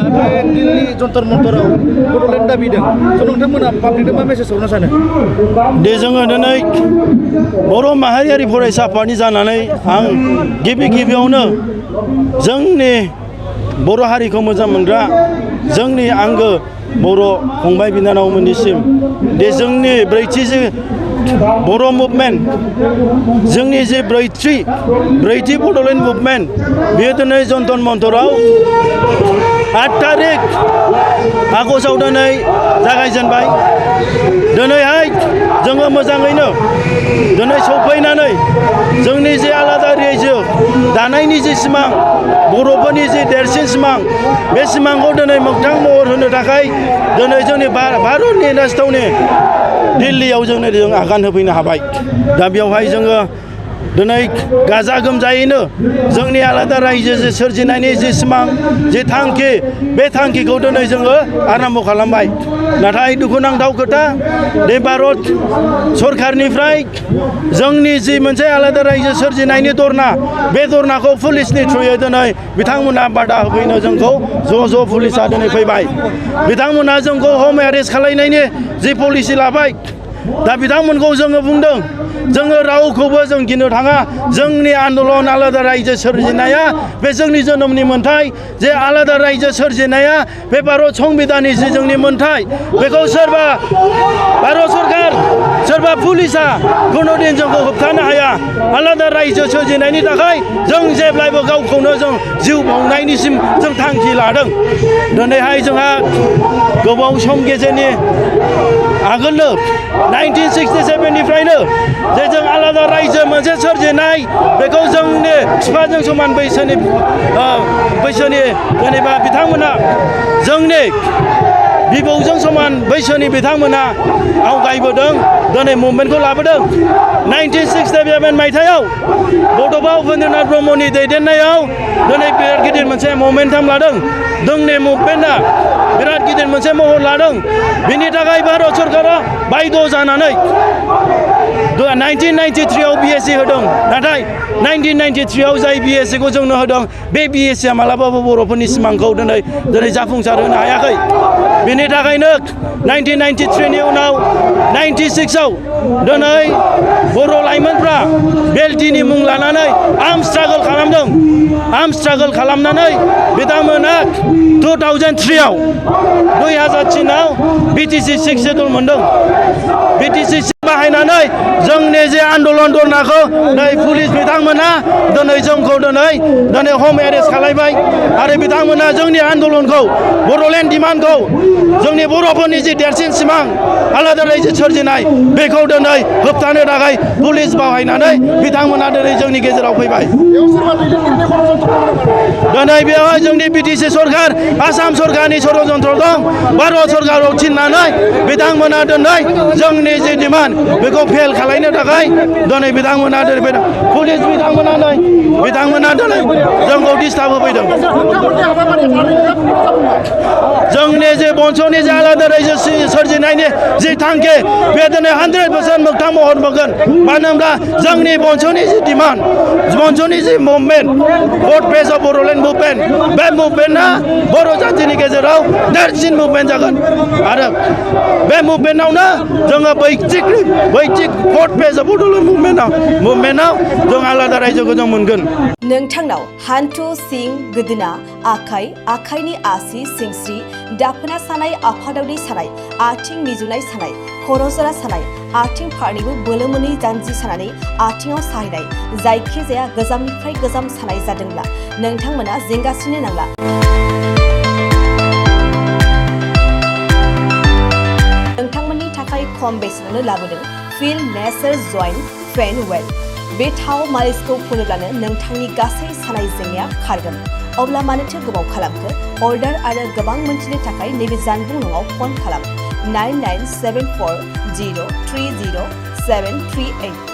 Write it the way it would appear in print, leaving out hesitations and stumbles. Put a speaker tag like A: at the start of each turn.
A: दिल्ली जन्तर मन्तराव बड'लेण्ड दाबिदों नोंथांमोना पाब्लिकनो मा मेसेज हरनो सानो
B: दे जोङो दिनै बर' माहारियारि फरायसा आफादनि जानानै आं गिबियावनो जोंनि बर' हारिखौ मोजां मोनग्रा जोंनि आंगो बर' फंबाय बिनानावमोननिसिम दे जोंनि ब्रैथि बर' मुभमेन्ट जोंनि जे ब्रैथि बड'लेण्ड मुभमेन्ट बेयो दिनै जन्तर मन्तराव 8 तारिख आगष्टआव दिनै जागायजेनबाय दिनैहाय जोङो मोजाङैनो दिनै सफैनानै जोंनि जे आलादा रायजो दानायनि जे सिमां बर'फोरनि जे देरसिन सिमां बे सिमांखौ दिनै मोगथां महर होनो थाखाय दिनै जोंनि भारतनि राजथावनि दिल्लीयाव जों आगान होफैनो हाबाय दा बेवहाय जोङो दिनै गाजा गोमजायैनो जोंनि आलादा रायजो जे सोरजिनायनि जे सिमां जे थांखि बे थांखिखौ दिनै जोङो आराम्भ खालामबाय नाथाय दुखुनांथाव खोथा बे भारत सरकारनिफ्राय जोंनि जि मोनसे आलादा रायजो सोरजिनायनि धरना बे धरनाखौ पुलिसनि थ्रुयै दिनै बिथांमोना बादा होफैनो जोंखौ ज' पुलिसा दिनै फैबाय बिथांमोना जोंखौ हम एरेस्ट खालामनायनि जि पलिसि लाबाय दा बिथांमोनखौ जोङो बुंदों जोङो रावखौबो जों गिनो थाङा जोंनि आन्दलन आलादा रायजो सोरजिनाया बे जोंनि जोनोमनि मोन्थाय जे आलादा रायजो सोरजिनाया बे भारत संबिधाननि जि जोंनि मोन्थाय बेखौ सोरबा भारत सरकार सोरबा पुलिसा खुनुदिन जोंखौ होबथानो हाया आलादा रायजो सोरजिनायनि थाखाय जों जेब्लायबो गावखौनो जों जिउ बाउनायनिसिम जों थांखि लादों दिनैहाय जोंहा गोबाव सम गेजेरनि आगोलनो 1967 निफ्रायनो जे जों आलादा रायजो मोनसे सोरजिनाय बेखौ जोंनि बिफाजों समान बैसोनि जेनेबा बिथांमोना जोंनि बिबौजों समान बैसोनि बिथांमोना आवगायबोदों दिनै मुभमेन्टखौ लाबोदों 1967 मायथाइयाव बड'फा उपेन्द्रनाथ ब्रह्मनि दैदेननायाव दिनै बिराद गिदिर मोनसे ममेन्टाम लादों जोंनि मुभमेन्टआ बिराद गिदिर मोनसे महर लादों बिनि थाखाय भारत सरकारा बायद' जानानै 1993 आव BSc होदों नाथाय 1993 आव जाय BSc खौ जोंनो होदों बे BSc आ मालाबाबो बर'फोरनि सिमांखौ दिनै जाफुंसार होनो हायाखै बेनि थाखायनो 1993 नि उनाव 96 आव दिनै बर' लाइमोनफ्रा बेलटिनि मुं लानानै आर्म स्ट्रागल खालामनानै बिथांमोना 2003 आव 2003 आव BTC 6 सेडुल मोनदों BTC 6 बाहायनानै जोंनि जे आन्दलन धरनाखौ नै पुलिस बिथांमोना दिनै जोंखौ दिनै हम एरेस्ट खालामबाय आरो बिथांमोना जोंनि आन्दलनखौ बड'लेण्ड डिमान्डखौ जोंनि बर'फोरनि जि देरसिन सिमां आलादा रायजो सोरजिनाय बेखौ दिनै होबथानो थाखाय पुलिस बाहायनानै बिथांमोना दिनै जोंनि गेजेराव फैबाय दिनै बेवहाय जोंनि BTC सरकार आसाम सरकारनि षड़यन्त्र दं भारत सरकारखौ थिननानै बिथांमोना दिनै जोंनि जि डिमान्ड बेखौ फेल खालामनो थाखाय दिनै बिथांमोना पुलिस बिथांमोना दिनै जोंखौ डिस्टार्ब होफैदों जोंनि जे बंस'नि जे आलादा रायजो सोरजिनायनि जि थांखि बे दिनै 100% मोगथां महर मोनगोन मानो होनब्ला जोंनि बंस'नि जि डिमान्ड बंस'नि जि movement 4th phase of Bodoland movement बे मुभमेन्टआ बर' जाथिनि गेजेराव देरसिन मुभमेन्ट जागोन आरो बे मुभमेन्टआवनो जोङो बैथिक 4th फेज अफ बड'लेण्ड मुभमेन्टआव जों आलादा रायजोखौ जों मोनगोन
C: नोंथांनाव हान्थु सिं गोदोना आखाइनि आसि सिंस्रि दाफोना सानाय आफादावनि सानाय आथिं मिजुनाय सानाय खर' जरा सानाय आथिं फारनैबो बोलो मोनै जानजि सानानै आथिङाव साहैनाय जायखिजाया गोजामनिफ्राय गोजाम सानाय जादोंब्ला नोंथांमोना जिंगासिनो नांला नोंथांमोननि थाखाय खम बेसेनावनो लाबोदों फिल नेचार जइन्ट फेन वेल बे थाव मालिसखौ फुनोब्लानो नोंथांनि गासै सानाय जेंनाया खारगोन अब्ला मानोथो गोबाव खालामखो अर्डार आरो गोबां मोनथिनो थाखाय नैबे जानबुं नङाव फन खालाम 9974030738